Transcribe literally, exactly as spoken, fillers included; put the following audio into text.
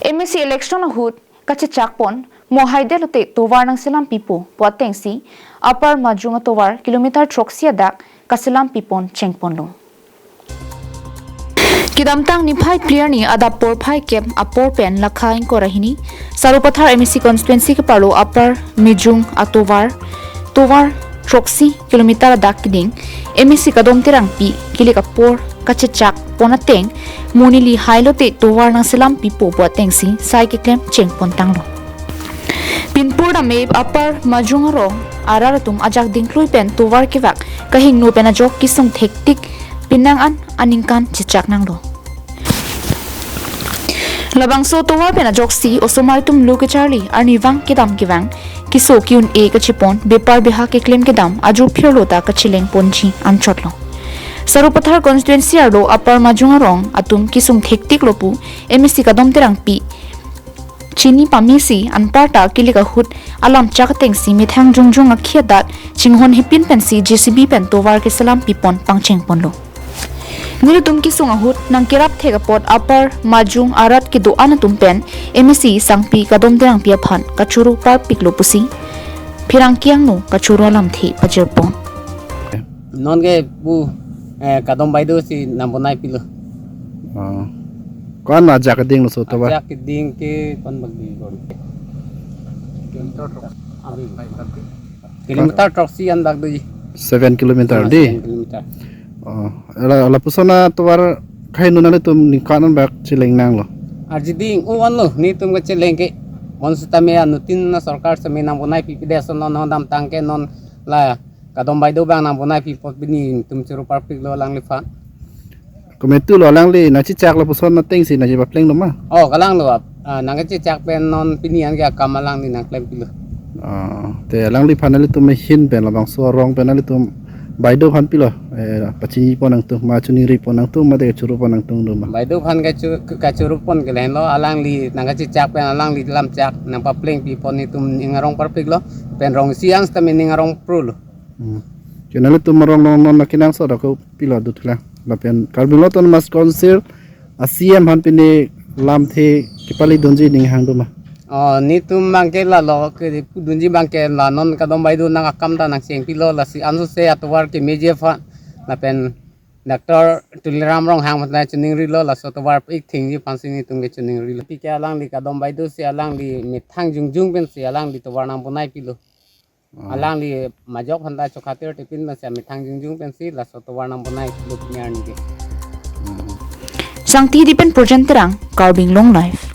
M A C election ahut kachechakpon mo haidetlote tovar nangselam pipo pu atengsi Upper Majung atovar kilometer throksi adak kaselam pipon chengponlo. Kedamtang niphai phli arni adap porphai kep apor pen lakha ingkoi ra hini Sarupathar M A C constituency keparlo Upper Majung atovar tovar throksi kilometer adak keding M A C Kadom Terangpi kilik apor kachechakpon ateng mo neli hailote tovar nangselam pipo pu atengsi sai keklem chengpon tanglo. Pinpur dam-e Upper Majung arong arat atum ajak dingklui pen tovar kevak kahingno pen ajok kesung thektik penang an aningkan chechak nanglo. Labangso tovar pen ajoksi osomar atum lo kecharli arnivang kedam kevang keso ke-un-e kachepon bepar beha keklem kedam ajo phirlo ta kachelengponji anchotlo. Sarupathar constituency arlo Upper Majung arong atum kesung thektiklo pu M A C Kadom Terangpi chini pamesi anparta kilik ahut alamchak atengsi methang jongjong akhi adat chinghon hepin pensi J C B pen tovar keselam pipon pangchengponlo. Nelitum kesung ahut nangkerap thek apot Upper Majung arat kedo-an atum pen M A C sangpi Kadom Terangpi aphan kachoro parpiklo pusi pherangke angno kachoro alamthe pajirpon. Non ke pu eh, Kadom Baideo si nang bonai pilo. Oh. Ko-an ajak keding laso tovar? Ajak keding ke ko-an bak di ko-an? Kilometer throksi an bak di. Seven kilometer Ah, di? Seven kilometer. Oh. Ala, lapuson atovar kahingno nanglitum ningkan an bak cheleng nanglo? Arjiding, o anlo, netum kacheleng ke. Bonsitame anuttin na sorkar sitame nang bonai pipe det ason non damtang ke non la Kadom Baideo abang nang bonai pipo pini netum choro parpiklo alangliphan. Kometu lo alangli nangchechak lapuson atengsi nangchepaplenglo ma? Oh, kalanglo ap. Ah, nangkachechak pen non pini an ke akam alangli nangklem pilo. Ah, te alangliphan nanglitum ahin pen labangso arong pen nanglitum Baideo aphan pilo, eh, pachinipon nangtum, ma chiningripon nangtum, mate kachoropon nangtum do ma? Baideo aphan kacho-, kachoropon ke lahenlo, alangli nangkachechak pen alangli lamchak nangpapleng pipon netum ning arong parpiklo, pen rong isi an sitame ning arong prolo. Hmm. Ke nanglitum arong along non akenangsot ako pilo dothulang. Lapen Karbi Anglong Autonomous Council a C E M aphan pini lamthe kepalidunji ning hang do ma? Oh, netum abang ke lalo kepu dunji abang ke la non Kadom Baideo nang akam ta nangcheng pilo lasi ansose atovar kemeji aphan. Lapen Doctor Tuliram Ronghang aphan chiningrilo laso tovar ik thengji aphansi netum ke chiningrilo. Pi ke alangli Kadom Baideo si alangli methang jongjong pensi alangli tovar nang bonai pilo. Oh. Alangli majok aphan ta chokhatir tipin pensi methang jongjong pensi laso tovar nang bonai pilo pini arni ke. Hmm. Sangti Hidi pen Projen Terang, Karbi Anglong Live.